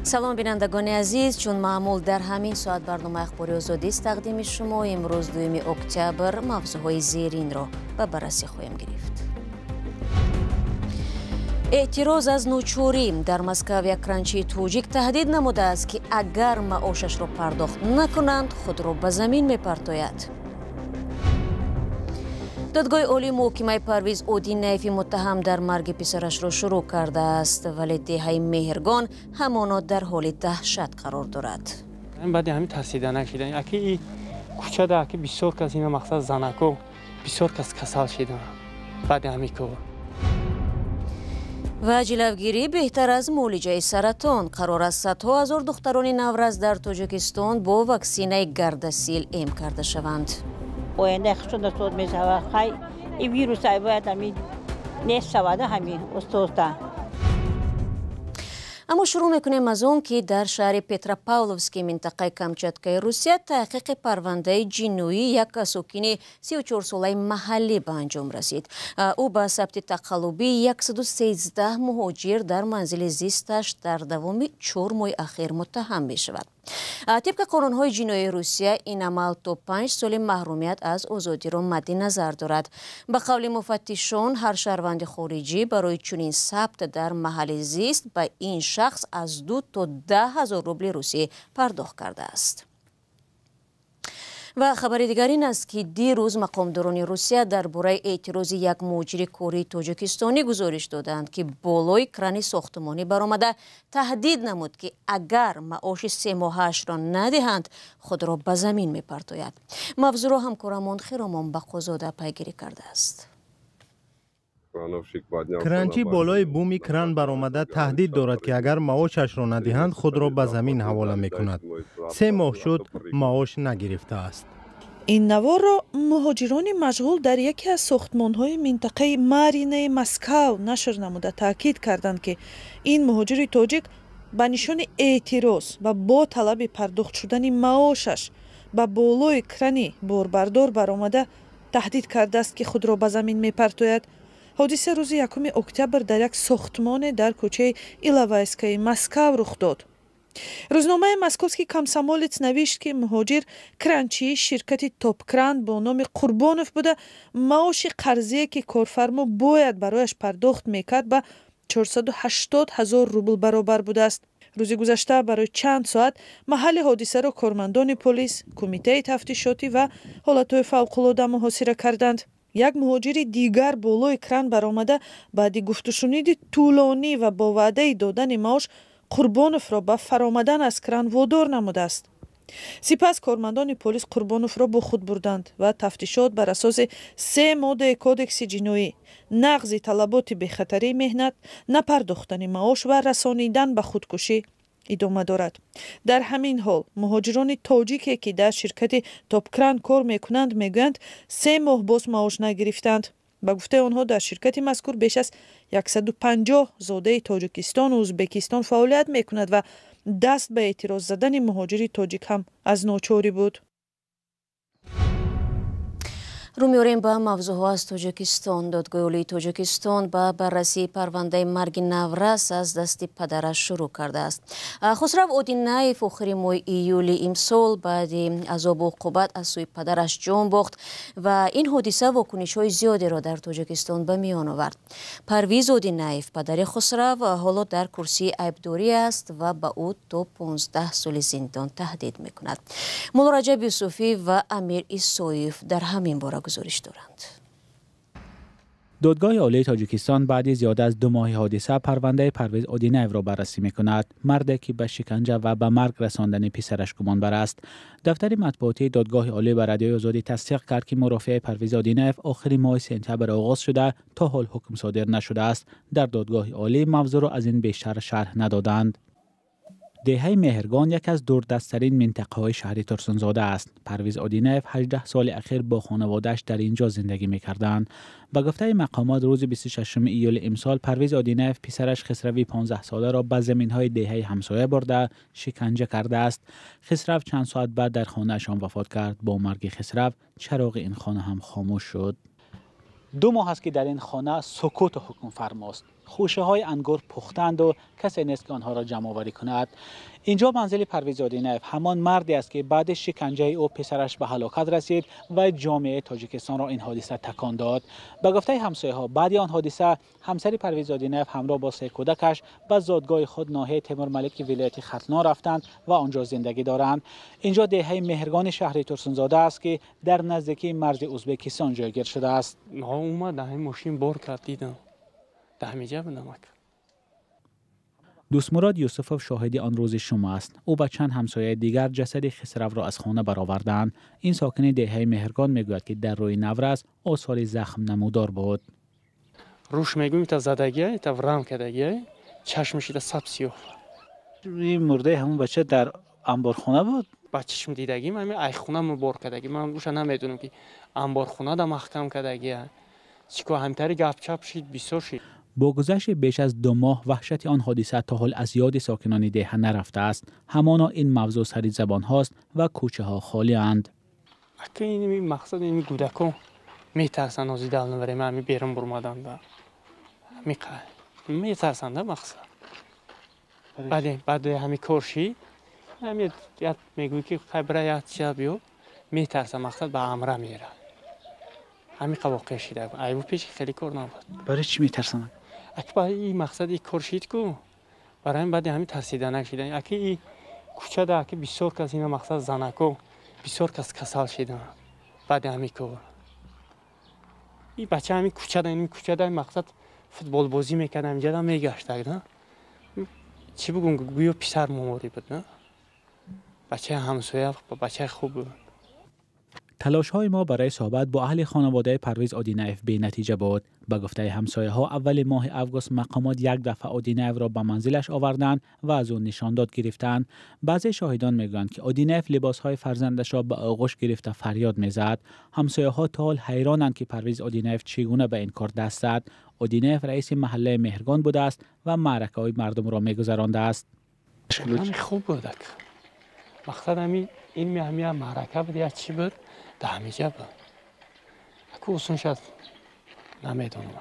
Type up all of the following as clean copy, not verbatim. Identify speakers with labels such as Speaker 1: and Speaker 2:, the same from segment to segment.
Speaker 1: Салом, бинандагони азиз. Чун маъмул дар ҳамин соат барномаи Ахбори Озодист тақдими шумо. Имрӯз 2 октябр мавзӯъҳои зеринро ба баррасӣ хоҳем гирифт. Эътироз аз ночорӣ. Дар Москав як кранчии тоҷик таҳдид намудааст, ки агар маошашро пардохт накунанд, худро ба замин мепартояд. Додгоҳи олӣ муҳокимаи Парвиз Одинаеви муттаҳам дар марги писарашро шурӯъ кардааст, вале деҳаи Меҳргон ҳамоно дар ҳоли даҳшат қарор дорад.
Speaker 2: Баъди ҳамин тарсида нашидан, аки и кӯчада аки бисёр кас, ина мақсад занако бисёр кас касал шидан баъди ҳамин кор.
Speaker 1: Ва ҷилавгирӣ беҳтар аз муолиҷаи саратон. Қарор аст садҳо ҳазор духтарони наврас дар Тоҷикистон бо ваксинаи Гардасил эм карда шаванд.
Speaker 3: Оянда хушунда суд мешавад. Хай, и вирус ай бояд ҳамин нест шавада, ҳамин устоста.
Speaker 1: Аммо шурӯъ мекунем аз он, ки дар шаҳри Петропавловски минтақаи Камчаткаи Русия таҳқиқи парвандаи ҷиноӣ як сокини 34-солаи маҳаллӣ ба анҷом расид. Ӯ ба сабти тақаллубии 113 муҳоҷир дар манзили зисташ дар давоми 4 моҳи ахир муттаҳам мешавад. Тибқи қонунҳои ҷиноии Русия, ин амал то 5 соли маҳрумият аз озодиро мадди назар дорад. Ба қавли муфаттишон, ҳар шаҳрванди хориҷӣ барои чунин сабт дар маҳалли зист ба ин шахс аз 2 то 10 ҳазор рубли русӣ пардохт кардааст. Ва хабари дигар ин аст, ки дирӯз мақомдорони Русия дар бораи эътирози як муҳоҷири кории тоҷикистонӣ гузориш доданд, ки болои крани сохтумонӣ баромада, таҳдид намуд, ки агар маоши семоҳаашро надиҳанд, худро ба замин мепартояд. Мавзӯъро ҳамкорамон Хиромон Бақозода пайгирӣ кардааст.
Speaker 4: Кранчӣ болои буми кран баромада, таҳдид дорад, ки агар маошашро надиҳанд, худро ба замин ҳавола мекунад. 3 моҳ шуд, маош нагирифтааст.
Speaker 5: Ин наворро муҳоҷирони машғул дар яке аз сохтмонҳои минтақаи Марьинои Москав нашр намуда, таъкид карданд, ки ин муҳоҷири тоҷик ба нишони эътироз ва бо талаби пардохт шудани маошаш ба болои крани борбардор баромада, таҳдид кардааст, ки худро ба замин мепартояд. Ҳодиса рӯзи 1 октябр дар як сохтмоне дар кӯчаи Иловайскаи Москав рух дод. Рӯзномаи «Московский комсомолец» навишт, ки муҳоҷир кранчии ширкати «Топкран» бо номи Қурбонов буда, маоши қарзие, ки корфармо бояд барояш пардохт мекард, ба 480 ҳазор рубл баробар будааст. Рӯзи гузашта барои чанд соат маҳалли ҳодисаро кормандони полис, кумитаи тафтишотӣ ва ҳолатҳои фавқулода муҳосира карданд. Як муҳоҷири дигар болои кран баромада, баъди гуфтушуниди тӯлонӣ ва бо ваъдаи додани маош Қурбоновро ба фаромадан аз кран водор намудааст. Сипас кормандони полис Қурбоновро бо худ бурданд ва тафтишот бар асоси се моддаи Кодекси ҷиноӣ: нақзи талаботи бехатарии меҳнат, напардохтани маош ва расонидан ба худкушӣ идома дорад. Дар ҳамин ҳол, муҳоҷирони тоҷике, ки дар ширкати «Топкран» кор мекунанд, мегӯянд, 3 моҳ боз маош нагирифтанд. Ба гуфтаи онҳо, дар ширкати мазкур беш аз 150 зодаи Тоҷикистону Ӯзбекистон фаъолият мекунад ва даст ба эътироз задани муҳоҷири тоҷик ҳам аз ночорӣ буд.
Speaker 1: Рӯ меорем ба мавзӯъҳо аз Тоҷикистон. Додгоҳи олии Тоҷикистон ба баррасии парвандаи марги наврас аз дасти падараш шурӯъ кардааст. Хусрав Одинаев охири моҳи июли имсол баъди азобу уқубат аз сӯи падараш ҷон бохт ва ин ҳодиса вокунишҳои зиёдеро дар Тоҷикистон ба миён овард. Парвиз Одинаев, падари Хусрав, ҳоло дар курсии айбдорӣ аст ва ба ӯ то 15 соли зиндон таҳдид мекунад. Муллораҷаб Юсуфӣ ва Амир Исоев дар ҳамин бора гузориш доранд.
Speaker 6: Додгоҳи олии Тоҷикистон баъди зиёда аз 2 моҳи ҳодиса парвандаи Парвиз Одинаевро баррасӣ мекунад, марде ки ба шиканҷа ва ба марг расондани писараш гумонбар аст. Дафтари матбуотии Додгоҳи олӣ ба Радиои Озодӣ тасдиқ кард, ки мурофиаи Парвиз Одинаев охири моҳи сентябр оғоз шуда, то ҳол ҳукм содир нашудааст. Дар Додгоҳи олӣ мавзӯъро аз ин бештар шарҳ надоданд. Деҳаи Меҳргон яке аз дурдасттарин минтақаҳои шаҳри Турсунзода аст. Парвиз Одинаев 18 соли ахир бо хонаводааш дар ин ҷо зиндагӣ мекарданд. Ба гуфтаи мақомот, рӯзи 26 июли имсол Парвиз Одинаев писараш Хисрави 15-соларо ба заминҳои деҳаи ҳамсоя бурда, шиканҷа кардааст. Хисрав чанд соат баъд дар хонаашон вафот кард. Бо марги Хисрав чароғи ин хона ҳам хомӯш шуд. 2 моҳ аст, ки дар ин хона сукуту ҳукмфармост. Хӯшаҳои ангур пухтанд ва касе нест, ки онҳоро ҷамъоварӣ кунад. Инҷо манзили Парвиз Одинаев, ҳамон марде аст, ки баъди шиканҷаи ӯ писараш ба ҳалокат расид ва ҷомеаи Тоҷикистонро ин ҳодиса такон дод. Ба гуфтаи ҳамсояҳо, баъди он ҳодиса ҳамсари Парвиз Одинаев ҳамроҳ бо се кӯдакаш ба зодгоҳи худ, ноҳияи Темурмалики вилояти Хатлон, рафтанд ва онҷо зиндагӣ доранд. Инҷо деҳаи Меҳргони шаҳри Турсунзода аст, ки дар наздикии марзи Ӯзбекистон ҷойгир шудааст.
Speaker 2: Омад, мошин бор кард, дидам. Даҳмиҷа будам.
Speaker 6: Дӯстмурод Юсуфов шоҳиди он рӯзи шум аст. Ӯ ба чанд ҳамсояи дигар ҷасади Хисравро аз хона бароварданд. Ин сокини деҳаи Меҳргон мегӯяд, ки дар рӯи наврас осори захм намудор буд.
Speaker 2: Рӯш мегӯем, та задагия, та врам кардагия, чашмаш та саб сиёҳ.
Speaker 6: Ин мурдаи ҳамон бача дар анборхона буд?
Speaker 2: Ба чашм дидагим, ҳамин айхона бор кардагӣ. Ман уша намедонам, ки анборхона да маҳкам кардагия. Чико ҳамтари гапчап шид, бисёр шид.
Speaker 6: Бо гузашти беш аз 2 моҳ ваҳшати он ҳодиса то ҳол аз ёди сокинони деҳа нарафтааст. Ҳамоно ин мавзӯъ сари забонҳост ва кӯчаҳо холианд.
Speaker 2: Ака, ин мақсад ин кӯдакон метарсанд, ҳозир дал наварем, ҳами берун бурмаданд. Метарсанд мақсад. Баъде ҳами кор шид, ҳами як мегӯй, ки хай бира як чиза биё, метарса, мақсад ба амра мера. Ҳами воқеа шида. Айбу пеш хеле кор набуд.
Speaker 6: Барои чӣ метарсанд?
Speaker 2: Аки ба ин мақсад ин кор шид ку, барои ҳамин баъди ҳамин тарсида нашидан. Аки ин кӯчада аки бисёр кас ина мақсад занако бисёр кас касал шидан баъди ҳамин кор. Ин бача ҳамин кӯчада, ин кӯчада мақсад футболбозӣ мекард, ҳаминҷада мегаштак, на? Чӣ бигӯм, гӯё писар моморӣ буд, на? Бачаи ҳамсоя, бачаи хуб буд.
Speaker 6: Талошҳои мо барои суҳбат бо аҳли хонаводаи Парвиз Одинаев бенатиҷа буд. Ба гуфтаи ҳамсояҳо, аввали моҳи август мақомот як дафъа Одинаевро ба манзилаш оварданд ва аз ӯ нишондод гирифтанд. Баъзе шоҳидон мегӯянд, ки Одинаев либосҳои фарзандашро ба оғӯш гирифта фарёд мезад. Ҳамсояҳо то ҳол ҳайронанд, ки Парвиз Одинаев чӣ гуна ба ин кор даст зад. Одинаев раиси маҳаллаи Меҳргон будааст ва маъракаҳои мардумро мегузарондааст.
Speaker 2: Хуб буд. Мақсад ҳамин ин ҳамин маърака буд, як чӣ буд, даҳмиҷа буд. Аку усон шад намедонам.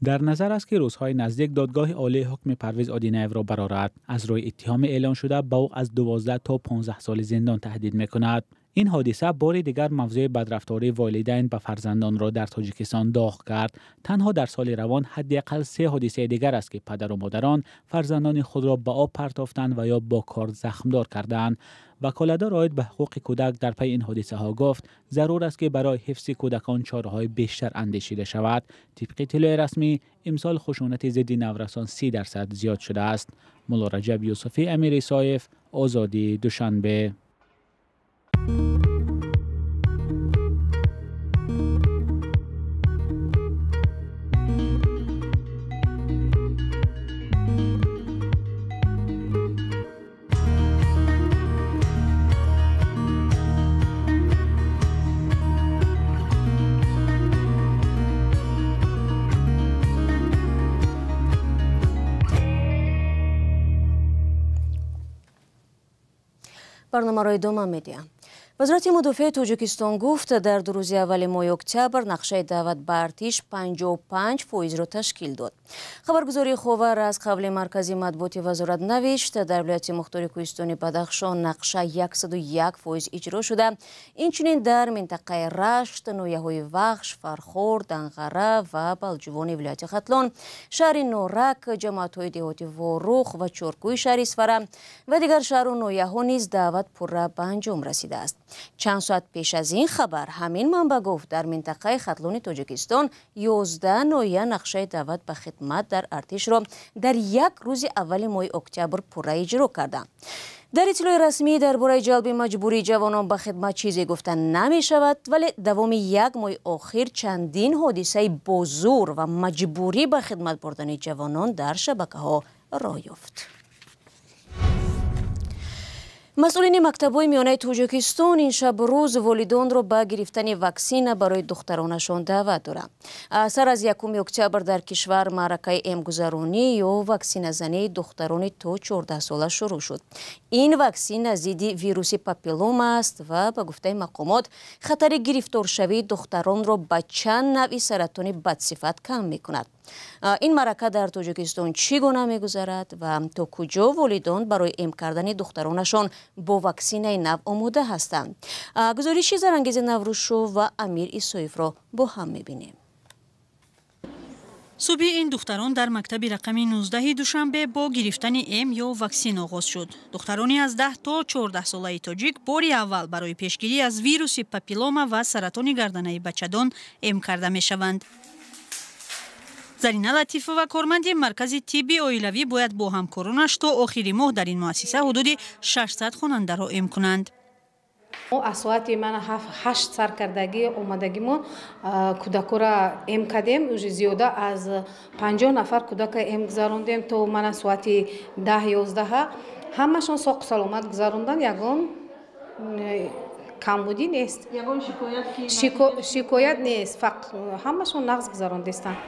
Speaker 6: Дар назар аст, ки рӯзҳои наздик додгоҳи олии ҳукми Парвиз Одинаевро барорад. Аз рӯи иттиҳоми эълон шуда ба ӯ аз 12 то 15 соли зиндон таҳдид мекунад. Ин ҳодиса бори дигар мавзӯи бадрафтории волидайн ба фарзандонро дар Тоҷикистон доғ кард. Танҳо дар соли равон ҳадди ақал 3 ҳодисаи дигар аст, ки падару модарон фарзандони худро ба об партофтанд ва ё бо кор захмдор карданд. Ваколатдор оид ба ҳуқуқи кӯдак дар пайи ин ҳодисаҳо гуфт, зарур аст, ки барои ҳифзи кӯдакон чораҳои бештар андешида шавад. Тибқи иттилои расмӣ, имсол хушунати зидди наврасон 30% зиёд шудааст. Мулло Раҷаб Юсуфӣ, Амир Исоев, Озодӣ, Душанбе.
Speaker 1: Барномаро идома медиҳам. Вазорати мудофиаи Тоҷикистон гуфт, дар 2 рӯзи аввали моҳи октябр нақшаи даъват ба артиш 55%-ро ташкил дод. Хабаргузории Ховар аз қавли маркази матбуоти вазорат навишт, дар вилояти мухтори кӯҳистони Бадахшон нақша 101% иҷро шуда. Инчунин дар минтақаи Рашт, ноҳияҳои Вахш, Фархор, Данғара ва Балҷувони вилояти Хатлон, шаҳри Норак, ҷамоатҳои деҳоти Ворух ва Чоркӯи шаҳри Исфара ва дигар шаҳру ноҳияҳо низ даъват пурра ба анҷом расидааст. Чанд соат пеш аз ин хабар ҳамин манбаъ гуфт, дар минтақаи Хатлони Тоҷикистон 11 ноҳия нақшаи даъват ба хидмат дар артишро дар як рӯзи аввали моҳи октябр пурра иҷро карданд. Дар иттилои расмӣ дар бораи ҷалби маҷбурии ҷавонон ба хидмат чизе гуфта намешавад, вале давоми як моҳи охир чандин ҳодисаи бозур ва маҷбурӣ ба хидмат бурдани ҷавонон дар шабакаҳо роҳ ёфт. Масъулини мактабҳои миёнаи Тоҷикистон ин шабу рӯз волидонро ба гирифтани ваксина барои духтаронашон даъват доранд. Сар аз 1 октябр дар кишвар маъракаи эмгузаронӣ ё ваксиназании духтарони то 14 сола шурӯъ шуд. Ин ваксина зидди вируси папиллома аст ва ба гуфтаи мақомот хатари гирифторшавии духтаронро ба чанд навъи саратони бадсифат кам мекунад. Ин маърака дар Тоҷикистон чӣ гуна мегузарад ва то куҷо волидон барои эм кардани духтаронашон бо ваксинаи нав омода ҳастанд? Гузориши Зарангези Наврӯзшо ва Амир Исоевро бо ҳам мебинем.
Speaker 7: Субҳи ин духтарон дар мактаби рақами 19 Душанбе бо гирифтани эм ё ваксин оғоз шуд. Духтарони аз 10 то 14 солаи тоҷик бори аввал барои пешгирӣ аз вируси папиллома ва саратони гарданаи бачадон эм карда мешаванд. Зарина Латифова, корманди маркази тибби оилавӣ, бояд бо ҳамкоронаш то охири моҳ дар ин муассиса ҳудуди 600 хонандаро эм кунанд.
Speaker 8: Мо аз соати мана 8 сар кардагӣ омадагимо, кӯдакора эм кардем. Уже зиёда аз 50 нафар кӯдака эм гузарондем то мана соати 10-11. Ҳамашон соқу саломат гузаронданд, ягон камбудӣ нест, шикоят нест, ҳамашон нағз гузарондестанд.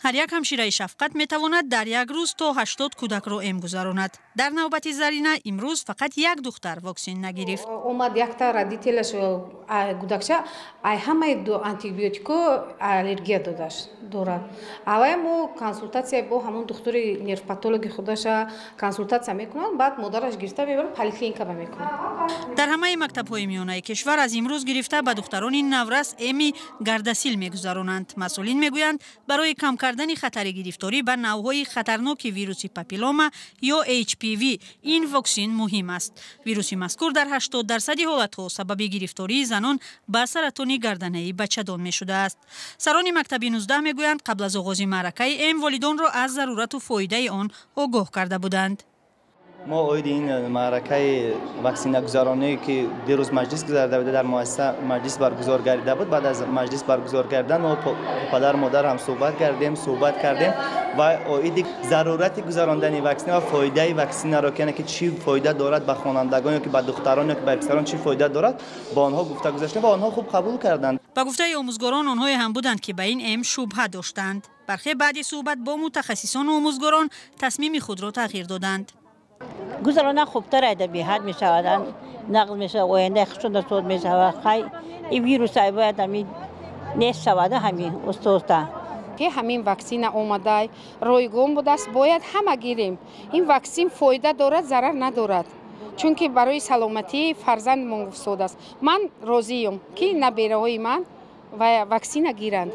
Speaker 7: Ҳар як ҳамшираи шафқат метавонад дар як рӯз то 80 кӯдакро эм гузаронад. Дар навбати Зарина имрӯз фақат як духтар воксин нагирифт.
Speaker 8: Омад якта родителаш, кӯдакча ай ҳамаи антибиотико аллергия додаш дорад. Аввал мо консултатсия бо ҳамон духтури нервпатологи худаша консултатсия мекунанд, баъд модараш гирифта мебарад, поликлиника ба мекунад.
Speaker 7: Дар ҳамаи мактабҳои миёнаи кишвар аз имрӯз гирифта ба духтарони наврас эми гардасил мегузаронанд. Масъулин мегӯянд, барои кам кардани хатари гирифторӣ ба навъҳои хатарноки вируси папиллома ё HPV ин воксин муҳим аст. Вируси мазкур дар 80% ҳолатҳо сабаби гирифтории занон ба саратони гарданаи бачадон мешудааст. Сарони мактаби 19 мегӯянд, қабл аз оғози маъракаи эм волидонро аз зарурату фоидаи он огоҳ карда буданд.
Speaker 9: Мо оиди ин маъракаи ваксинагузаронӣ, ки дирӯз маҷлис гузарида буда, дар муассиса маҷлис баргузор гардида буд. Баъд аз маҷлис баргузор кардан мо падару модар ҳам суҳбат кардем ва оиди зарурати гузарондани ваксина ва фоидаи ваксинаро, яъне ки чӣ фоида дорад ба хонандагон ё ки ба духтарон ё ки ба писарон чӣ фоида дорад, бо онҳо гуфта гузаштем ва онҳо хуб қабул карданд.
Speaker 7: Ба гуфтаи омӯзгорон, онҳое ҳам буданд, ки ба ин эм шубҳа доштанд. Бархе баъди суҳбат бо мутахассисону омӯзгорон тасмими худро тағйир доданд.
Speaker 3: Гузарона хубтар айда беҳад мешавад, нағз мешавад, ояндаи хушонда соз мешавад. Хай ин вирус ай бояд ҳамин нест шавад, ҳамин уста-уста.
Speaker 8: Ки ҳамин ваксина омадай ройгон будааст, бояд ҳама гирем. Ин ваксин фоида дорад, зарар надорад, чунки барои саломатии фарзандмон гуфтсод аст. Ман розиюм, ки набераҳои ман ваксина гиранд.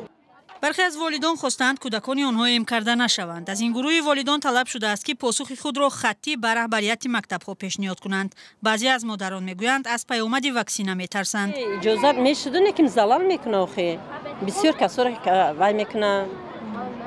Speaker 7: Бархе аз волидон хостанд, кӯдакони онҳо эм карда нашаванд. Аз ин гурӯҳи волидон талаб шудааст, ки посухи худро хаттӣ ба раҳбарияти мактабҳо пешниҳод кунанд. Баъзе аз модарон мегӯянд, аз паёмади ваксина метарсанд.
Speaker 10: Иҷозат мешуду, лекин залал мекуна, охе бисёр касоро вай мекуна.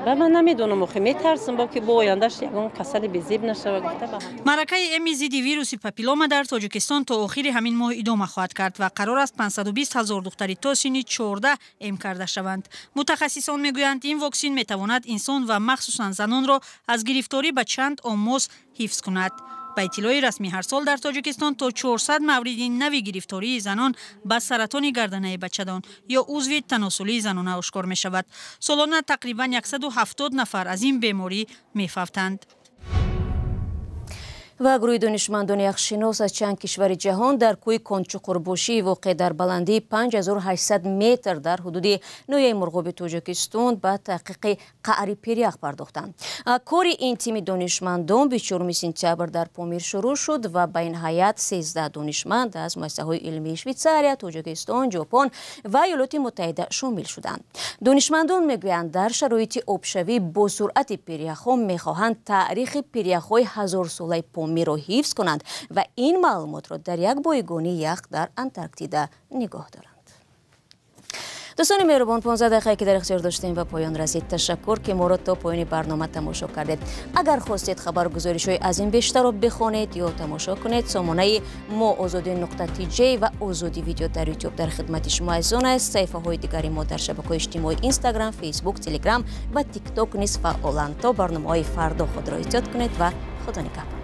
Speaker 10: Ба ман намедонам, охе метарсам, бо ки бо ояндаш ягон касали безеб нашава гуфта.
Speaker 7: Маъракаи эми зидди вируси папиллома дар Тоҷикистон то охири ҳамин моҳ идома хоҳад кард ва қарор аст 520 ҳазор духтари то синни 14 эм карда шаванд. Мутахассисон мегӯянд, ин воксин метавонад инсон ва махсусан занонро аз гирифторӣ ба чанд омоз ҳифз кунад. Ба иттилои расмӣ, ҳар сол дар Тоҷикистон то 400 мавриди нави гирифтории занон ба саратони гарданаи бачадон ё узви таносулии занона ошкор мешавад. Солона тақрибан 170 нафар аз ин беморӣ мефавтанд.
Speaker 1: Ва гурӯҳи донишмандони яхшинос аз чанд кишвари ҷаҳон дар кӯҳи Кончуқурбошӣ, воқеъ дар баландии 5800 метр дар ҳудуди ноҳияи Мурғоби Тоҷикистон, ба таҳқиқи қаъри пирях пардохтанд. Кори ин тими донишмандон 24 сентябр дар Помир шурӯъ шуд ва ба ин ҳайат 13 донишманд аз муассисаҳои илмии Швейтсария, Тоҷикистон, Ҷопон ва Иёлоти Муттаҳида шомил шуданд. Донишмандон мегӯянд, дар шароити обшавӣ бо суръати пиряхҳо мехоҳанд таърихи пиряхҳои ҳазорсолаи Помирро ҳифз кунанд ва ин маълумотро дар як бойгонии ях дар Антарктида нигоҳ доранд. Дӯстони меҳрубон, 15 дақиқае ки дар ихтиёр доштем ба поён расид. Ташаккур, ки моро то поёни барнома тамошо кардед. Агар хостед хабару гузоришҳои аз ин бештарро бихонед ё тамошо кунед, сомонаи мо озодӣ нуқта тж ва Озодӣ Видео дар Ютуб дар хидмати шумо азизон аст. Саҳифаҳои дигари мо дар шабакаҳои иҷтимоӣ Инстаграм, Фейсбук, Телеграм ва Тикток низ фаъоланд. То барномаҳои фардо худро эҳтиёт кунед ва Худо нигаҳбон.